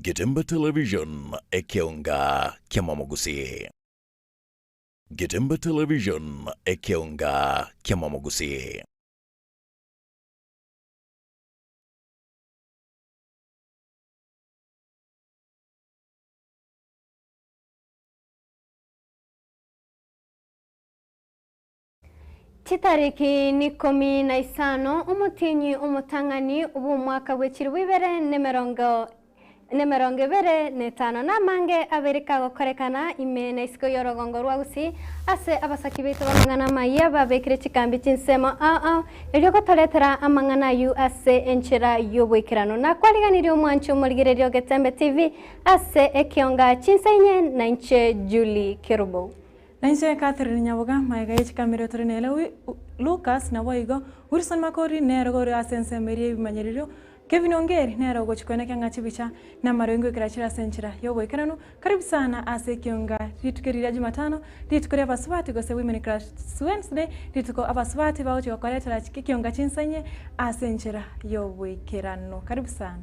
Getembe Television, ekeonga ki'amamogusii. Getembe Television, ekeonga ki'amamogusii. Chitariki nikomi na isano omotienyi omotang'ani bw'omwaka bwe chilifu ibere nemerongo nemerongo ebere na etano, na amange abere kagokorekana ime na isiko y'orogongo rwa Gusii, ase abasaki baito b'amang'ana amayia babekire chikambi chinsemo ao ao, erio gotoretera amang'ana ayio ase enchera y'oboikeranu. Nakwariganirie omwanchi omorigereria o Getembe TV ase ekionga chinsa inye na inche Julie Kerubo. Na inche Catherine Nyaboga, magega ye chikamera tore nere Lucas, naboigo Wilson Makori nere ore ase ensemo eria y'ebimanyererio, Kevin Ongeri nere ogochia koeneka ng'a chibicha na amaroingo ekero achire ase enchera y'oboikeranu. Karibu sana ase ekionga rituko eri ria Jumatano, rituko ria abasubati gose Women Crush Wednesday, rituko abasubati bagochia gokoretera ekionga chinsa inye ase enchera y'oboikeranu. Karibu sana.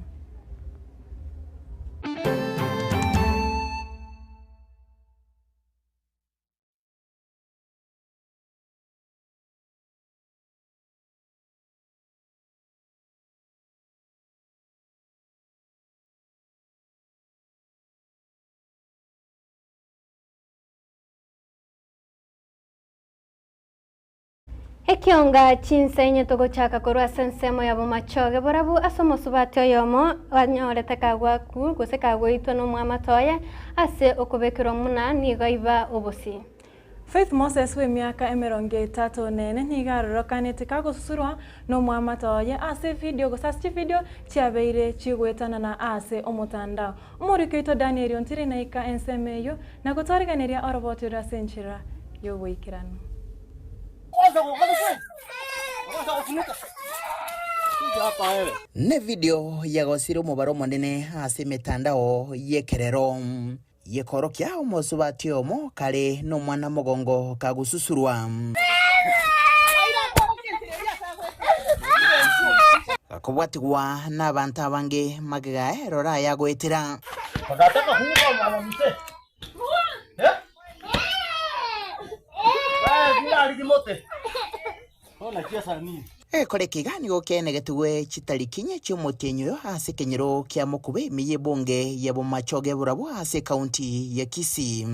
Ekionga chinsa inye togochaka korwa ase ensemo ya bomachoge borabu ase omosubati oyomo anyorete kagwaku gose kagoitwa nomwamate oye ase okobekerwa muna nigo aiba obosie. Faith Moses bw'emiaka emerongo etato na ene nigo arorokanete kagosusurwa nomwamate oye ase evidio gose ase chividio chiabeire chigoetanana ase omotandao. Omoriki oito Daniel Ontiri naika ensemo eyio na gotwariganeria oroboti ore ase enchera y'oboikeranu. Nevidio yagosire omobaro omonene ase emetandao y'ekerero. Gekorokia omosubati oyomo kare nomwana mogongo kagususurwa. Gakobwatigwa nabanto abange magega erore aya agoetera. Egekore iga nigo kiaenegetigwe chitariki inye chi'omotienyi oyo ase ekenyoro kia Mokube ime y'ebunge ya Bomachoge Burabwo ase ekaunti ya Kisii.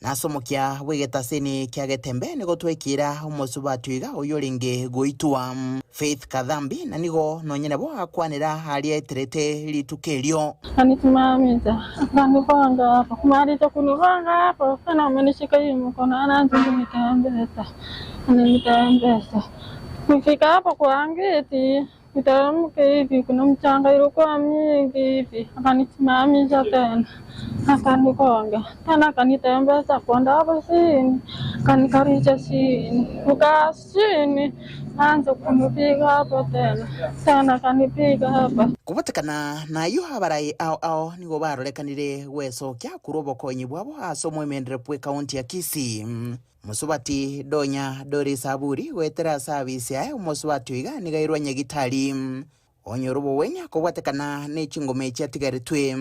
Na ase omokia bw'egetaseni kia Getembe nigo twekira omosubati oiga oyorenge goitwa Faith Kathambi na nigo nonye nabo akwanera aria eterete rituko erio. Akanisimamisha, akanipanga hapo, kumaliza kunipanga hapo, tena amenishika hii mkono, anaanza kunitembeza, ananitembeza. Kufika hapo kwa geti, niteremke hivi, kuna mchanga ilikuwa mingi hivi, akanisimamisha tena, akanigonga tena, akanitembeza kwenda hapo chini, akanikalisha chini, kukaa chini, anza kunipiga hapo tena, tena akanipiga hapa. Kobotekana nayio abarai ao ao nigo barorekanire gwesokia korwa obokonyi bwabo ase omoemenderero bw'ekaunti ya Kisii. Mosubati Donya Doris Aburi goetera ase abisi aye omosubati oiga nigo airwa Nyagitari. Onyore obogwenia kobwatekana ne chingoma echi atigaretwe.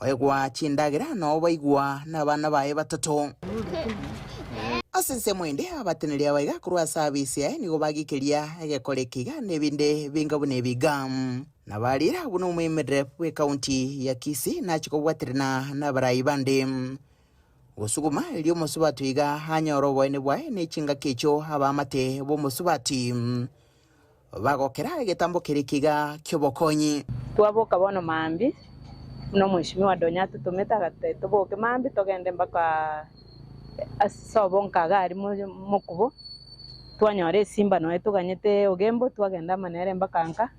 Oegwa chindagera nao baigwa nabana baye batato. Ase ensemo ende abateneri aba iga korwa ase abisi aye nigo bagikeria egekora eke iga na ebinde binga buna ebi iga. Na barira buna omoemerere bw'ekaunti ya Kisii nachie kobwaterana nabarai bande. Gosuguma erio omosubati iga anyore oboene bwaye ne chingaki echio abaamate b'omosubati bagokera egetambo keria kiga ki'obokonyi. Twaboka bono mambia, buna omweshimiwa Donya atotomete agatotebia toboke mambia togende mpaka ase sobo nkaga aria mokubo, twanyora esimba nonya toganyete ogembo twagenda amo nere mpaka nka,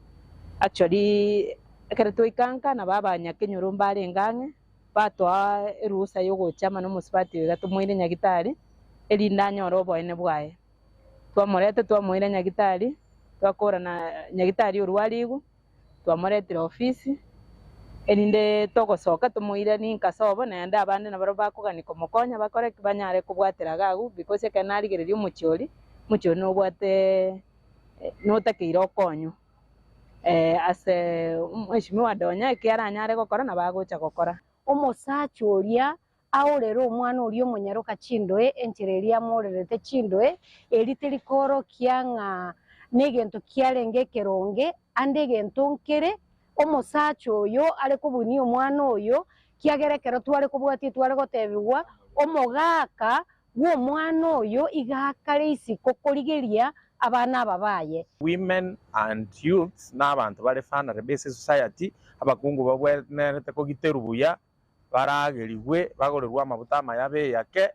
actually ekero twaika nka nabo abanyakenyoro mbarenge ang'e. Batoa eruhusa y'ogocha amo nomosubati oyo iga tomoire nyagitari, erinde anyore oboene bwaye. Twamoreta twamoira nyagitari, twakorana nyagitari orwarigwe, twamoretire ofisi, erinde togosoka tomoiranie nka sobo naende abande nabarabwo bakogania komokonya bakore ki? Banyare kobwatera iga agwo because ekero narigereria omochie oria, omochie oria nobwate notakeire okonywa. Ase Mweshimiwa Donya eki aranyare gokora nabo agocha gokora. Omosacha oria aorere omwana oria omonyaroka chindoe, enchera eria amoorerete chindoe, eria teri koorokia ng'a negento kiarenge ekeronge, ande egento nkere, omosacha oyo are kobunia omwana oyo, kiagera ekero tware kobwatia tware gotebigwa, omogaka bw'omwana oyo iga akare isiko korigeria abana aba baye. Women and youths na abanto bare vulnerable ase esociety, abakungu babwenerete kogiterwa buya, baragerigwe, bagorerwe amabuta amaya beyake,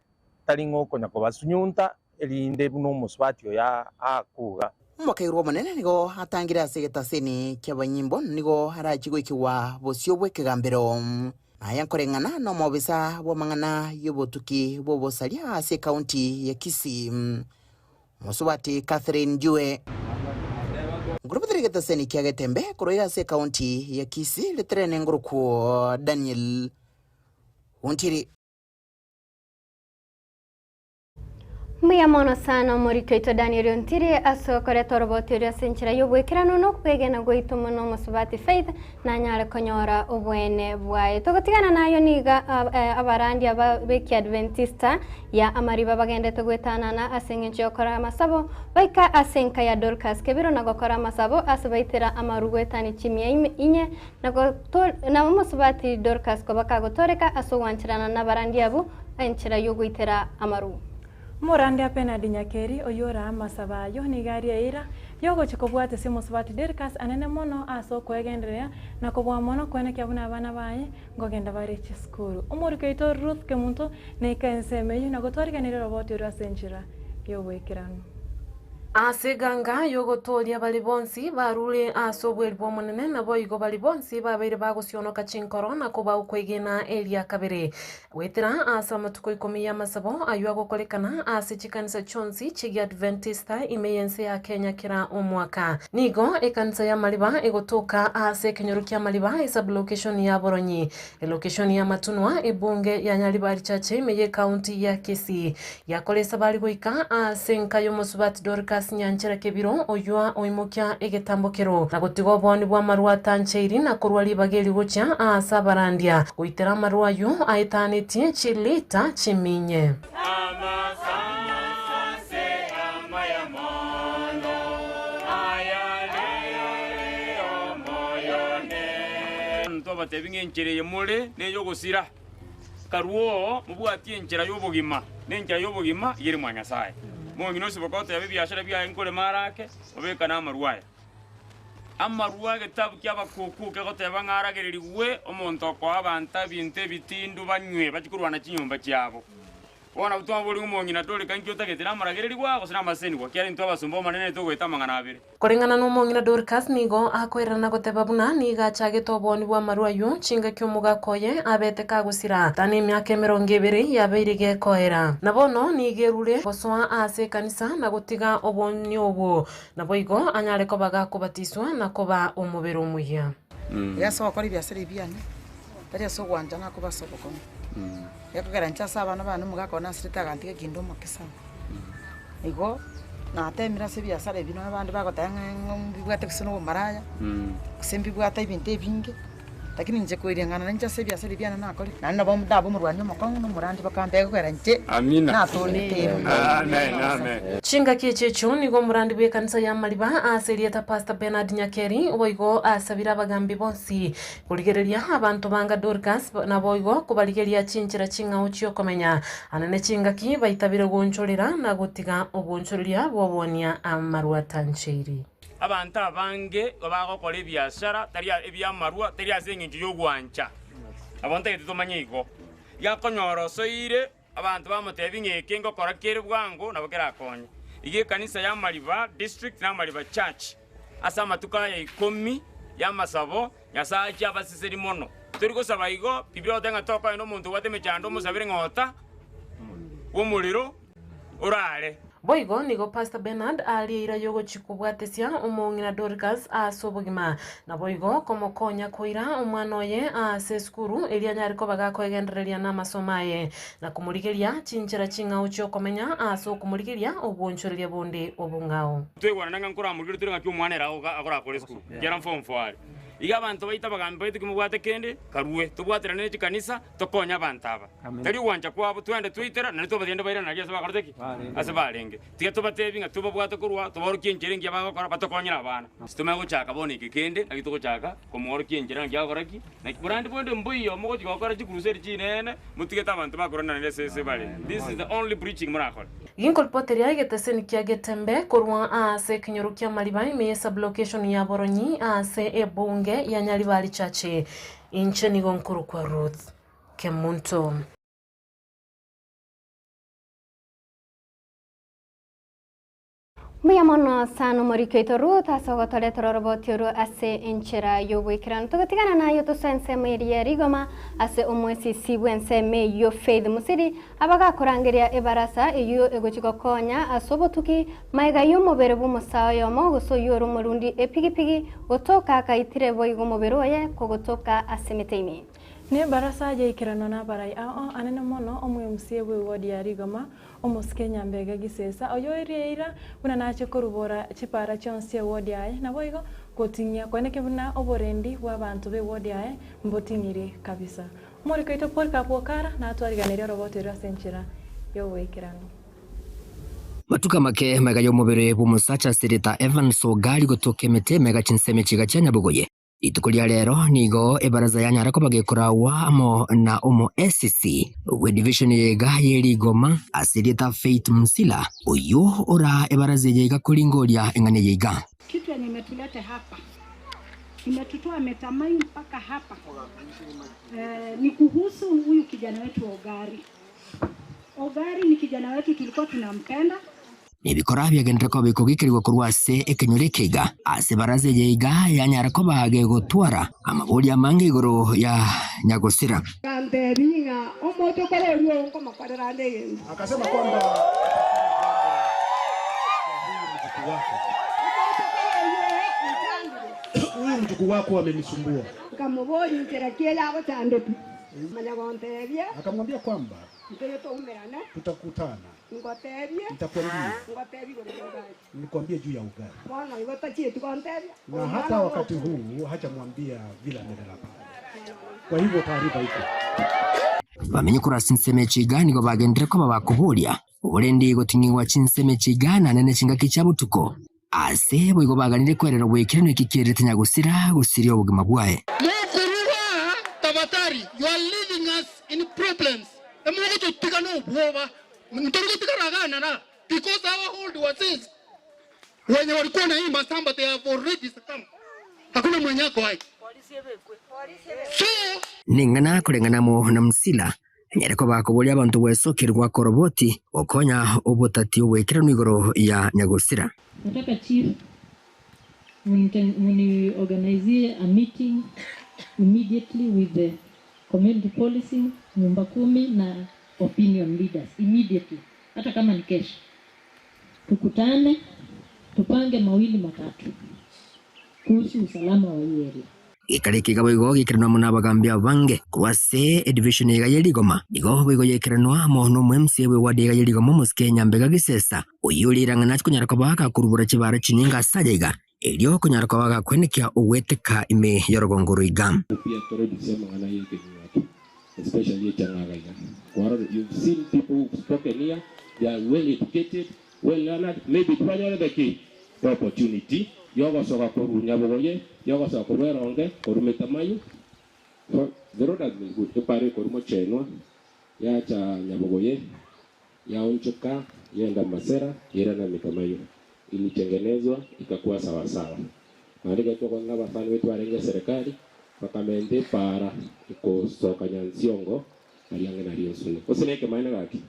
tari ng'a okonya kobasunyunta, erinde buna omosubati oyo akuga. Omokagerwa omonene nigo atangire ase egetaseni ki'abanyimbo, nigo arachie goikigwa bosio bw'ekegambero. Aya nkoreng'ana nomobisa bw'amang'ana y'obotuki bw'obosaria ase ekaunti ya Kisii, Mosubati Catherine Njue. Nkorobotera egetaseni kia Getembe korwa iga ase ekaunti ya Kisii, riterene ngorokwo Daniel Ontiri. Mbuya mono sana omoriki oito Daniel Ontiri ase okoreta oroboti oria ase enchera y'obwekeranu na okwegena gwaito mono omosubati Faith nanyare konyora obwene bwaye. Togotigana nayo niga abarandi aba b'Ekiadventista ya Amariba bagendete gwetanana ase engencho y'okora amasabo baika ase enka ya Dorcas Kebiro na gokora amasabo ase baitera amaru goetania chimia inye na omosubati Dorcas koba kagotoreka ase ogwancherana nabarandi abwo enchera y'ogoitera amaru. Omorandia Benard Nyakeri, oyio ore amasabo ayio, nigo aria eira y'ogochia kobwata ase omosubati Dorcas anene mono ase okwegendereria na kobua mono koenekia buna abana baye nkogenda bare chisukuru. Omoriki oito Ruth Kemunto naika ensemo eyio na gotwariganirie oroboti orwo ase enchera y'oboikeranu. Ase eganga y'ogotooria baria bonsi barure ase obweri bw'Omonene, naboigo baria bonsi babeire bagosionoka chinkoro na koba okwegena eria kabere. Goetera ase amatuko ikomi y'amasabo ayio agokorekana ase chikanisa chionsi chi'Egiadventista ime y'ense ya Kenya kera omwaka. Nigo ekanisa y'amariba egotoka ase ekenyoro ki'amariba esub-location ya Boronyi, elocation y'amatunwa, ebunge ya Nyaribari Chache ime y'ecounty ya Kisii. Yakora esabari goika ase enka y'omosubati Dorcas Nyanchera Kebiro, oyio oimokia egetambokero na gotiga obooni bw'amarwa atancheiri na korwa ribaga eri gochia aase abarandia, goitera amarwa ayio aetanetie chilita chiminye. Ntobatebi ng'a enchera eye more ney'ogosira. Karue oo, mobwatie enchera y'obogima, na enchera y'obogima iga ere mwa Nyasae. Mong'ina osiboka oteba ebiashara biaye nkorema arake, obekane amarwa aya. Amarwa egetabu ki'abakuku kegoteba ng'a aragererigwe omonto okoa abanto ebinto ebitindu banywe bachie korwana chinyomba chiabo. Bono abwo twaboria omong'ina Dorika inki otagete namaragererigwa gose namasesenigwa, ekiagera intwe abasomba b'Omonene togoeta amang'ana abere. Koreng'ana nomong'ina Dorcas nigo akoererana goteba buna nigo achagete obooni bw'amarwa ayio chingaki omogaka oye abete kagosira tana emiaka emerongo ebere yabeire gekoera. Na bono nigo erure gosoa ase ekanisa na gotiga obooni obwo, naboigo anyare koba gakobatiswa na koba omobere omuya. Iga ase ogokora ebiasara ebi biane, tari ase ogwancha nakoba ase obokong'u. Gekogera inche ase abana bane omogaka one asirete agantiga kinde omoke sana. Igo natemire ase ebiasara ebi nonya abande bagoteba ng'a ng'a mbibwate gose na obomaraya, gose mbibwate ebinto ebinge, lakini inche koiriang'ana nainche ase ebiasara ebi biane nakorire, naende nabo ndabe omorwani omokong'u na omorandi bakambea gekogera inche natorete ero. Chingaki echi echio nigo omorandi bw'ekanisa y'amariba ase erieta Pastor Bernard Nyakeri boigo asabire abagambi bonsi Korigereria abanto banga Dorcas, naboigo kobarigeria chinchera ching'ao chi'okomenya, ane ne chingaki baitabire goonchorera na gotiga obonchoreria bw'oboonia amarwa atancheiri. Abanto abange bagokora ebiasara tari ebi'amarwa, tari ase engencho y'ogwancha. Nabo ntagete tomanye igo. Riakonyora osoire Abanto bamotebia ng'a eke ngokora kere bwango nabo kerakonye. Iga ekanisa y'Amariba District na Amariba Church ase amatuko aya ikomi y'amasabo, Nyasae achie abaseseri mono. Tori gosaba igo, Biblia egoteba ng'a tokoenda omonto obwate emechando omosabere ng'a ota bw'omorero orare. Boigo nigo Pastor Bernard arie eira y'ogochia kobwatesia omong'ina Dorcas ase obogima, naboigo komokonya koira omwana oye ase esukuru erio anyare koba gakoegendereria namasomo aye, na komorigeria chinchera ching'ao chi'okomenya ase okomorigeria obwonchoreria bonde obong'ao. Tweigwanana ng'a nkoramorigere tore ng'aki omwana ere agorakore esukuru, ekiagera mfo mfo are. Iga abanto baito abagambi baito ki mobwate kende, karue, tobwaterane ne chikanisa, tokonye abanto aba. Tari ogwancha kwabo, twende twaitera, naende twabatebi bairane aria ase bakorete ki? Ase barenge. Tiga tobatebi ng'a tobabwate korwa, tobaorokie enchera engiya bagokora, batokonyere abana. Titomanya gochaka bono eke kende, naki togochaka komoorokia enchera naki agokora ki? Naki borande bonde mboiyo mogochia gokora chikurusedi chinene, motigete abanto bakorana naende ase ase bare. This is the only preaching morakore. Ginkoripoteria egeteseni kia Getembe korwa aase ekenyoro kia Mariba ime ye sublocation ya Boronyi aase ebunge ya Nyaribari Church. Inche nigo nkorokwa Ruth Kemunto. Mbuya mono sana omoriki oito Ruth ase ogotoretera oroboti orwo ase enchera y'oboikeranu. Togotigana naye tosoe ensemo eria ya rigoma ase omwesisi bw'ensemo eyio Faith Musiri abagakorangeria ebarasa eyio egochi gokonya ase obotuki magega y'omobere bw'omosaa oyomo gose oyio ore omorundi epigipigi gotoka akaitire boigo omobere oye kogotoka ase emete ime. Nebarasa yaikeranwa nabarai ao anene mono omwMCA bw'eward ya Rigoma, omosike Nyambega Gisesa, oyoirie eira buna nache korubora chipara chionsi chi'eward yaye, naboigo goting'ia koeneke buna oborendi bw'abanto b'eward yaye mboting'irie kabisa. Omoriki oito Polycarp Okara natwariganerie oroboti oro ase enchera y'oboikeranu. Matuko amake magega y'omobere bw'omosacha Senator Evans Ogari gotoka emete emega chinsemo chiga chia Nyabogoye, Rituko ria rero nigo ebaraza yanyara koba gekoragwa amo na omo SCC bwe division ya iga ye rigoma ase erieta Faith Msila, oyio ora ebaraza eye iga koringoria eng'ana eye iga. Kitu yenye imetulete hapa imetutoa Metamai mpaka hapa eh, ni kuhusu huyu kijana wetu Ogari. Ogari ni kijana wetu tulikuwa tunampenda. Nebikora biagenderere koba bikogikerigwa korwa ase ekenyoro eke iga, ase ebaraza eye iga yanyara koba gegotwara amaborio amange igoro ya nyagosira. Aganteebia ng'a omochokoro oria oo nkomokorera ande egento. Akasema kwamba huyu mjukuu wako Omochokoro oyio oo onchandire. huyu mjukuu wako amenisumbua. Nkamoboria inchera ki eye agochandete. Amanya gonteebia. Akamwambia kwamba Ntoye toumerane. tutakutana. Ngotebie. Nitakwambia. Ngotebie igoro y'Ugari. Nikwambie juu ya Ugari. Bono igo tachieti gontebia. Na hata wakati huu hajamwambia vile amelala pale. Kwa hivyo taarifa iko. Bamenye korwa ase ensemo echi iga nigo bagenderere koba bakoboria, Oborendi goting'igwa chinsemo echi iga naende ne chingaki chia botuko. Ase boigo baganire kwerera oboikeranu eki kierete nyagosira gosiria obogima bwaye. Mokorua tafadhali, you are leaving us in problems, emogototiga nobwoba, ntori gotigara igaa nara because our old wazees wenye walikuwa na hii masamba they have already succumbed, hakuna mwenye ako hai so Ning'ana koreng'ana amo na Msila, anyare koba akoboria abanto gwesokerwa koroboti gokonya obotati oboikeranu igoro ya nyagosira. Nataka chief muniorganizie a meeting immediately with the community policing, nyumba kumi na opinion leaders immediately, hata kama ni kesho, tukutane tupange mawili matatu kuhusu usalama wa hii area. Gekare eke iga boigo gekeranwa amo nabagambi abange korwa ase edivision iga ye rigoma. Igo boigo yaikeranwa amo nomo MCA bwe ward iga ye rigoma omosike Nyambega Gisesa, oyio ore rirang'ana ase konyara koba gakorubora chibara chinyinge ase aya iga, erio konyara koba gakwenekia ogweteka ime y'orogongo oro iga. Pia toreduce amang'ana ya ekenyugwa especially echang'aga iga. Kwarorire, you've seen people who've spoken here, they are well educated, well learned, maybe tibanyorete ki? The opportunity yogosoka korwa Nyabogoye, yogosoka korwa Eronge, korwa Metamayo. So the road has been good, epara ekorwa Mochenwa, yacha Nyabogoye, yaonchoka, yenda Masera, yairana Metamayo. Ilitengenezwa ikakuwa sawasawa. Naende ekero twakwanire abasani baito barenge eserekari, bakamenta epaara ekosoka Nyansiongo aria ang'e naria Ensune. Gose nekemaene gaki?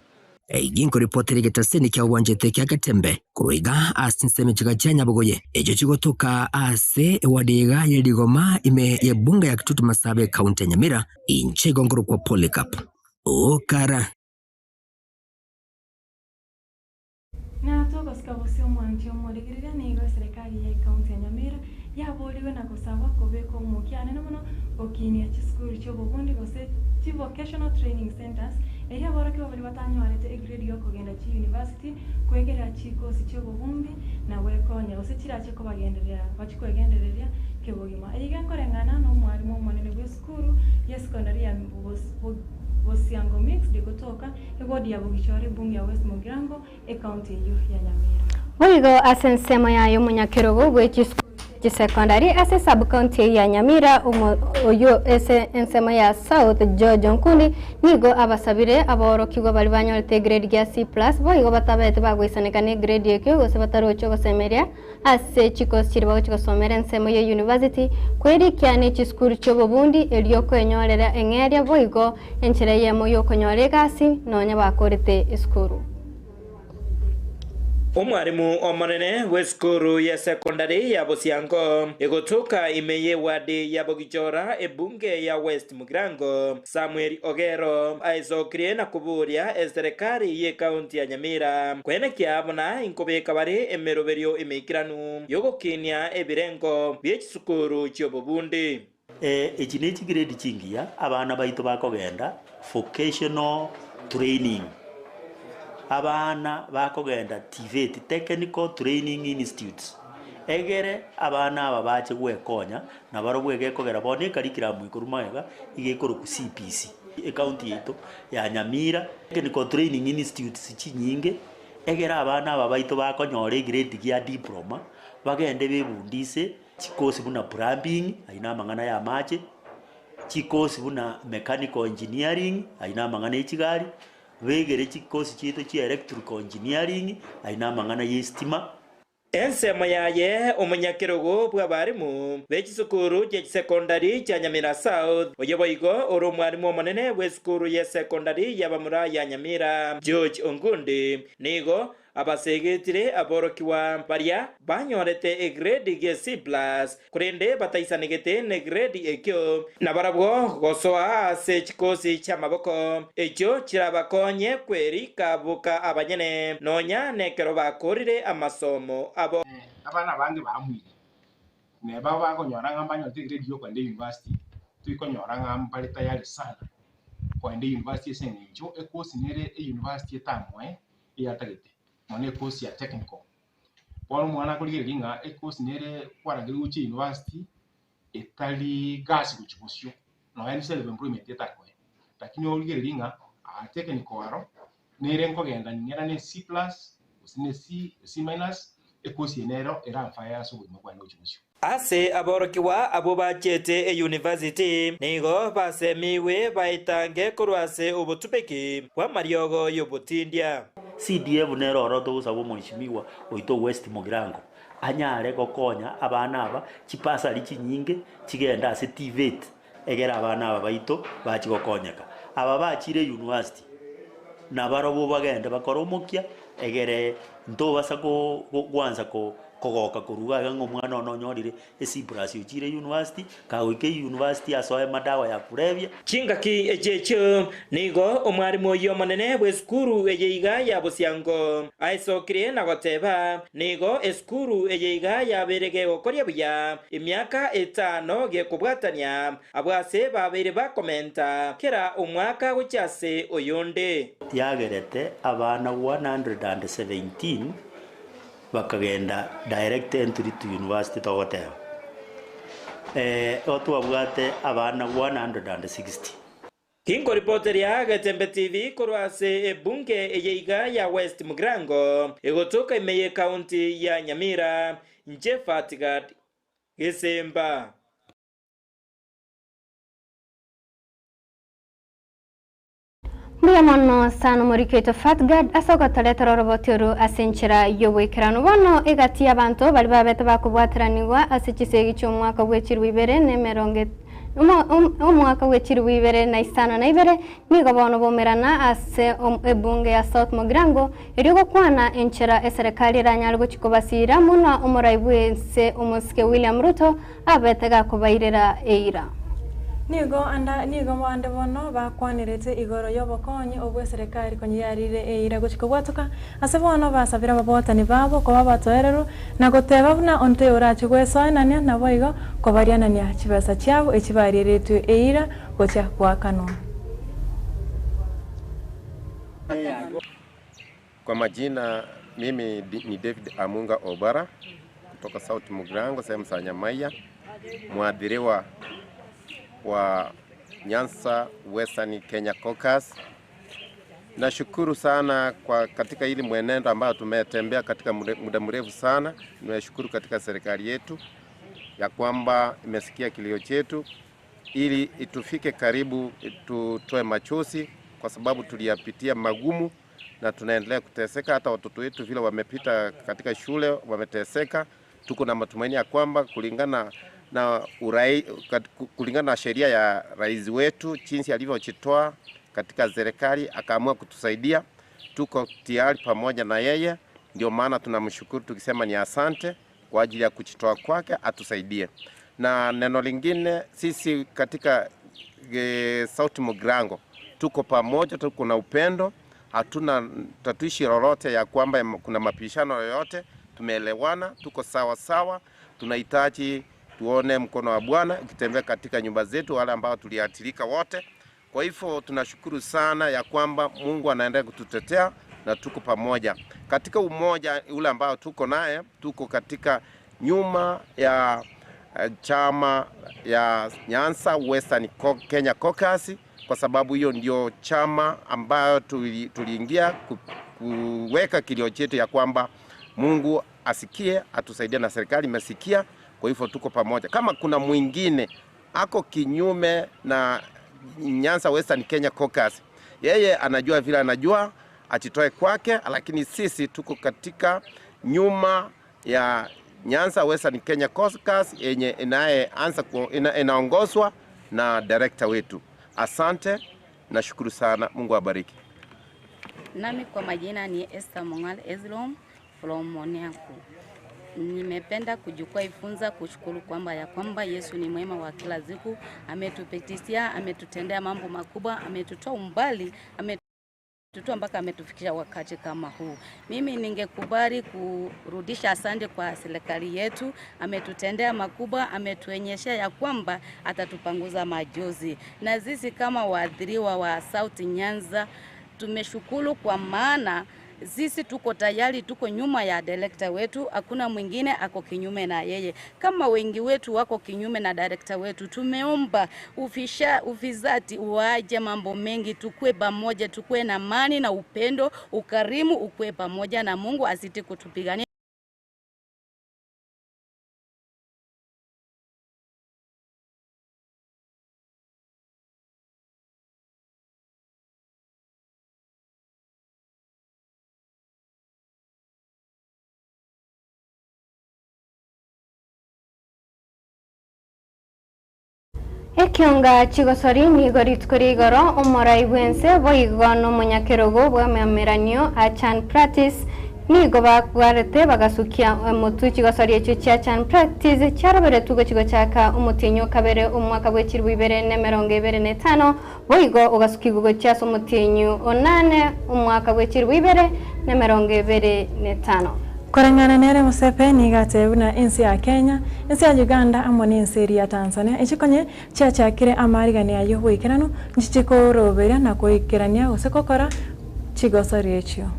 Eyio nkoripotera egetaseni kia obwanchete kia Getembe korwa iga ase chinsemo chiga chia Nyabogoye, echio chigotoka ase ewadi iga ye Rigoma ime y'ebunge ya Kitutu Masaaba ekaunti ya Nyamira, inche igo nkorokwa Polycarp Okara. batebererigwe na gosabwa kobeka omokia anene mono gokinia chisukuru chi'obobundi gose chi-vocational training centres erio aborokigwa baria batanyorete egrade y'okogenda chiuniversity kwegerera chikosi chi'obobumbi na gwekonya gose chirache kobagendereria bachie kwegendereria kebogima. Eyio genkoreng'ana nomwarimu omonene bw'esukuru y'esekondari ya Bosiango Mixed gotoka eward ya Bogichore ebunge ya West Mugirango Ekaunti eyio ya Nyamira. Boigo ase ensemo yaye omonyakerogo bwe chisukuru chie chisekondari ase sub-county eyio ya Nyamira omo oyio ase ensemo ya South George Onkundi nigo abasabire aborokigwa baria banyorete egrade gia C plus boigo batabete bagoisaneka ne egrade ekio gose bataroche ogosemeria ase chikosi chiria bagochia gosomera ensemo ye university kwerikia ne chisukuru chiobobundi erio kwenyorera eng'eria boigo enchera eyemo yokonyora egasi nonya bakorete esukuru. Omwarimu omonene bw'esukuru ya sekondari ya Bosiango egotoka ime y'ewadi ya Bogichora ebunge ya West Mugirango, Samuel Ogero aesokirie na koboria eserekari y'ecounty ya Nyamira kwenekia buna inkobeka bare emeroberio emeikeranu y'ogokinia ebirengo bie chisukuru chi'obobundi. Echi ne chigrade chingiya abana baito bakogenda vocational training, abana bakogenda TVET, Technical Training Institutes, egere abana aba bache gwekonya Nabarobwo egekogera bono ecurriculum ekorwa magega iga ekorokwa CBC. Ecounty yaito ya Nyamira Technical Training Institutes chinyinge egere abana aba baito bakonyora egrade gia diploma bagende bebundise chikosi buna plumbing ayio na amang'ana ya amache, chikosi buna mechanical engineering ayio na amang'ana ya chigari, begere chikosi chiaito chia electrical engineering ayio na amang'ana ya estima. Ensemo yaye omonyakerogo bw'abarimu be chisukuru chie chisekondari chia Nyamira South, oyo boigo ore omwarimu omonene bw'esukuru y'esekondari y'abamura ya Nyamira, George Ongundi, nigo abasegetire aborokigwa baria banyorete egrade gie C plus korende bataisanegete negrade ekio, nabarabwo gosoa ase chikosi chi'amaboko, echio chirabakonye kwerika boka abanyene, nonya nekero bakoorire amasomo abo. Abana abange baamuire, neba bakonyora ng'a mbanyorete egrade ya okogenda eyunivasiti, toikonyora ng'a mbare tayari sana kogenda eyunivasiti ase eng'encho ekosi nere eyunivasiti etamoe eyatagete, mono ekosi ya technical. Bono omwana akorigereria ng'a ekosi nere kwarangeria gochia university etari gasi gochia bosio, nonya ne self employment etakoe. Lakini origererie ng'a aa technical aro nere nkogenda ning'era ne C plus gose ne C, C minus, ekosi eye nero eramfae ase obogima bwane gochia bosio. Ase aborokigwa abwo bachete eyunivasiti nigo basemigwe baetange korwa ase obotumeki bw'amariogo y'obotindia. CDF nere oro togosaba omweshimiwa oito West Mugirango anyare gokonya abana aba chibasari chinyinge chigende ase TVET egere abana aba baito bachi gokonyeka. Aba bachire university nabarobwo bagende bakore omokia egere ntobasa gwansa kogoka korwa iga ng'a omwana one onyorire E plus ochire university, kagoika university asoe madawa ya kulevya. Chingaki echi echio nigo omwarimu oyio omonene bw'esukuru eye iga ya Bosiango aesokirie na goteba, Nigo esukuru eye iga yabeire gegokoria buya emiaka etano gekobwatania abwo ase babeire bakomenta kera omwaka gochia ase oyonde. Yagerete abana 117 Bakagenda direct entry to university togoteba igo twabwate abana 160. Ginkoripoteria Getembe TV korwa ase ebunge eye iga ya West Mugirango egotoka ime ye county ya Nyamira, inche Fatgard Gesemba. Mbuya mono sana omoriki oito Fatgard ase ogotoretera oroboti oru ase enchera y'oboikeranu. Bono egati y'abanto baria babete bakobwateranigwa ase chisegi chi'omwaka bwe chilifu ibere na emerongo omwaka bwe chilifu ibere na isano na ibere nigo bono baumerana ase ebunge ya South Mugirango erio gokwana enchera eserekari eranyare gochia kobasiira buna omorai bw'ense omosike William Ruto abete gakobairera eira. Nigo anda nigo bande bono bakwanerete igoro y'obokonyi obwe eserekari konya yarire eira gochia kobwatoka, ase bono basabire ababwatani babo koba abatoereru na goteba buna onde orache gwesoenania naboigo kobarianania chibesa chiabo echi barieretwe eira gochia goakanwa. Kwa majina mimi ni David Amunga Obara kutoka South Mugirango sehemu za Nyamaiya, mwadhiriwa wa Nyanza Western Kenya Caucus. Nashukuru sana kwa katika hili mwenendo ambayo tumetembea katika muda mrefu sana. Nimeshukuru katika serikali yetu ya kwamba imesikia kilio chetu ili itufike karibu, tutoe machozi kwa sababu tuliyapitia magumu na tunaendelea kuteseka. Hata watoto wetu vile wamepita katika shule wameteseka. Tuko na matumaini ya kwamba kulingana na urai, kulingana na sheria ya rais wetu jinsi alivyojitoa katika serikali akaamua kutusaidia, tuko tayari pamoja na yeye. Ndio maana tunamshukuru tukisema ni asante kwa ajili ya kujitoa kwake atusaidie. Na neno lingine, sisi katika South Mugirango tuko pamoja, tuko na upendo, hatuna tatuishi lolote ya kwamba kuna mapishano yoyote. Tumeelewana, tuko sawa sawa. Tunahitaji tuone mkono wa Bwana ukitembea katika nyumba zetu, wale ambao tuliathirika wote. Kwa hivyo tunashukuru sana ya kwamba Mungu anaendelea kututetea na tuko pamoja katika umoja ule ambao tuko naye, tuko katika nyuma ya chama ya Nyanza Western Kenya Caucus, kwa sababu hiyo ndio chama ambayo tuliingia kuweka kilio chetu ya kwamba Mungu asikie atusaidie, na serikali imesikia. Kwa hivyo tuko pamoja. Kama kuna mwingine ako kinyume na Nyanza Western Kenya Caucus, yeye anajua vile anajua, ajitoe kwake, lakini sisi tuko katika nyuma ya Nyanza Western Kenya Caucus yenye inayeanza inaongozwa na director wetu. Asante, nashukuru sana, Mungu awabariki. Nami kwa majina ni Esther Mongal Ezlom from Moniaku. Nimependa kuchukua ifunza kushukuru kwamba ya kwamba Yesu ni mwema wa kila siku, ametupitishia, ametutendea mambo makubwa, ametutoa umbali, ametutoa mpaka ametufikisha wakati kama huu. Mimi ningekubali kurudisha asante kwa serikali yetu, ametutendea makubwa, ametuonyesha ya kwamba atatupanguza majozi, na sisi kama waathiriwa wa South Nyanza tumeshukuru kwa maana sisi tuko tayari, tuko nyuma ya director wetu, hakuna mwingine ako kinyume na yeye. Kama wengi wetu wako kinyume na director wetu, tumeomba ufisadi uaje mambo mengi, tukue pamoja, tukue na amani na upendo, ukarimu ukue pamoja, na Mungu azidi kutupigania. Ekionga chigosori nigo rituko rigoro omorai bwense boigo n'omonyakerogo bw'amameranio achan practice nigo bagwarete bagasukia omotu chigosori echio chia chan practice chiaroberetwe gochi gochaka omotienyi okabere omwaka bwa echiribu ibere na emerongo ibere na etano boigo ogasukigwa gochia ase omotienyi onane omwaka bwa echiribu ibere na emerongo ibere na etano. Koreng'ana nere Musepe niga atebuna ensi ya Kenya, ensi ya Uganda amo na ensi eri ya Tanzania echikonye chiachakire amarigani ayo bwaikeranu nchichikoroberia na koikerania gose kokora chigosori echio.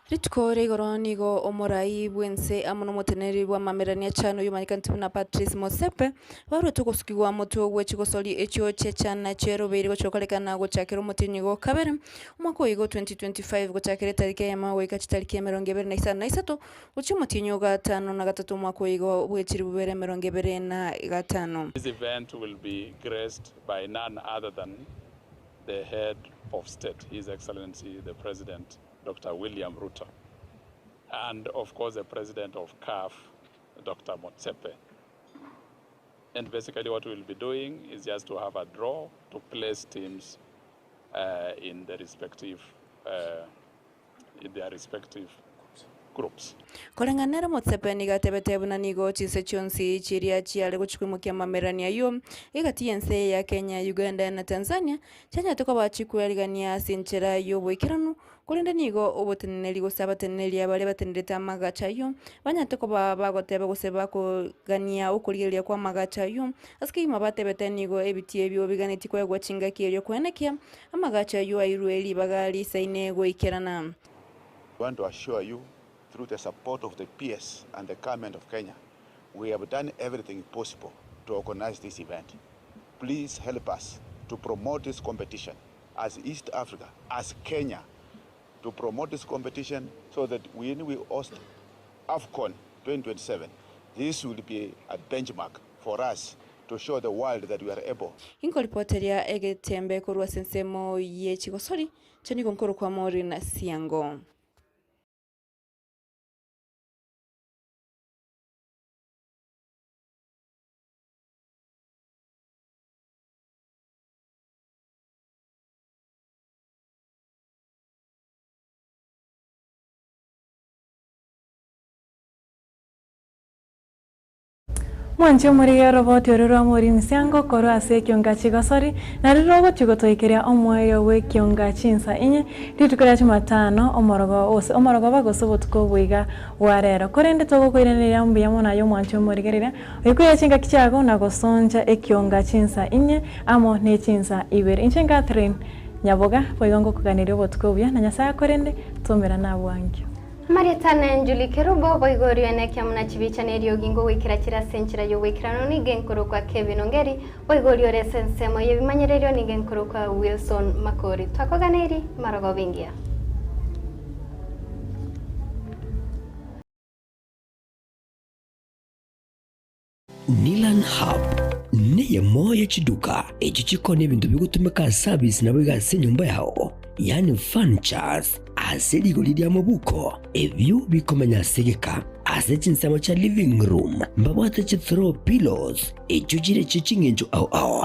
Rituko ria igoro nigo omorai bwense amo nomoteneneri bwa amamerania chano oyomanyekani buna Patrice Motsepe barwete ogosukigwa motwe gwe chigosori echio chiechana chiarobeire gochokorekana gochakera omotienyi go kabere omwaka oyo igo 2025 gochakera etariki eyemo goika chitariki emerongo ebere na isano na isato gochia omotienyi o gatano na gatato omwaka oyo igo bwa echiribu bibere emerongo ebere na gatano. This event will be graced by none other than the head of state, His Excellency the President, Dr. William Ruto, and of course the President of CAF, Dr. Motsepe. And basically what we'll be doing is just to have a draw to place teams in the respective, in their respective groups. Koreng'ana nere Motsepe nigo atebete buna nigo chinse chionsi chiria chiare gochia koimokia amamererania ayio egati y'ense ya Kenya, Uganda na Tanzania chianyarete koba chikwerigania ase enchera y'oboikeranu korende nigo oboteneneri gose abateneneri baria batenerete amagacho ayio banyarete koba bagoteba gose bakogania okorigereria kwa amagacho ayio ase kegima batebete nigo ebitii ebio biganetie koegwa chingaki erio koenekia amagacho ayio airwe ribaga risaine goikerana. We want to assure you through the support of the PS and the government of Kenya, we have done everything possible to organize this event. Please help us to promote this competition as East Africa, as Kenya, to promote this competition so that when we host AFCON 2027, this will be a benchmark for us to show the world that we are able. Inkoripoteria egetembe korwa ase ensemo ye chigosori, inche nigo nkorokwa Maureen Siango. Mwanche omorige oroboti oria rwa Maureen Siango korwa ase ekionga chigosori, nario rogochia gotoikeria omoerio bw'ekionga chinsa inye, rituko ria Jumatano, omorogo ose omorogoba gose obotuko oboiga bwa rero. Korende togokoiraneria mbuya mono aye omwanche omorigereria, oikoire chingaki chiago na gosoncha ekionga chinsa inye amo ne chinsa ibere. Inche Catherine Nyaboga, boigo ngokoganeria obotuko obuya, na Nyasae akorende, twaumerane abwo ankio. Marieta na Njuli Kerubo boigo orio enekia muna chibicha na eriogi ngogoikera chire ase enchera y'ogoikeranu nigo enkorokwa Kevin Ongeri, boigo oria ore ase ensemo y'ebimanyererio nigo enkorokwa Wilson Makori. Twakoganeiri marogoba engiya. Nilan Hub neyemo ye chiduka echio chikoonia ebinto bigotumeka ase service naboigo ase enyomba yao, yaani furnitures, ase rigori ria mobuko, ebio bikomenya ase egeka. Ase chinsemo chia living room mbabwate chi throw pillows echio chire chie ching'encho ao ao.